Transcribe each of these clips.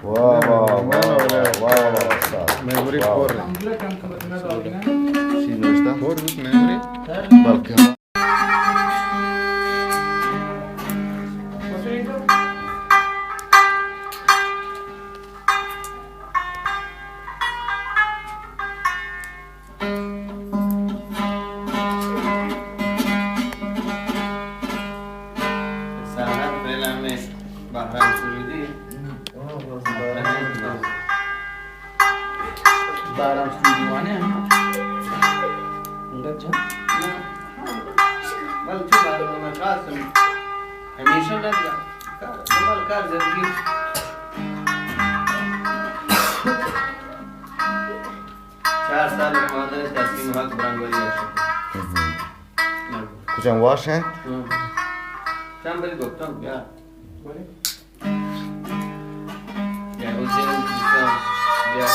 واہ، واہ، واہ، واہ، واہ، واہ، استاد۔ میموری واہ۔ فور۔ چی نوشتہ؟ فور بوت میموری۔ بلکہ۔ ساعت فعلاً میں بہرام سرودی۔ بہرام سرودی وانے ہم۔ انگت جان؟ بل چو بہرام خاص ہم۔ ہمیشہ نہ دیا۔ کار، بل کار زندگی۔ چار سال مادر تسلیم حق برانگوری شد۔ کجام واش ہیں؟ ہاں۔ چند بری گفتم، بیا۔ بیا، بیا۔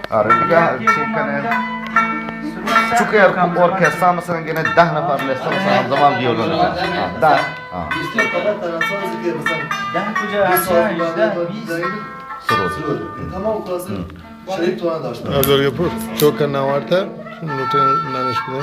آره دیگه، چی کنه؟ چونکه ار-، ارکستر مثلاً گنه ده نفر نشته، مثلاً همزمان ویولون. ها، ده. ها. بیست نفر تناساز که مثلاً ده کجا؟ بیست هفده، هجده، بیست. سرود. سرود. تمام کلاس. هم. شریک تو داشت. بزرگ پور، چوک نوارتا، لوٹے نانش بدے.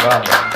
شاباش.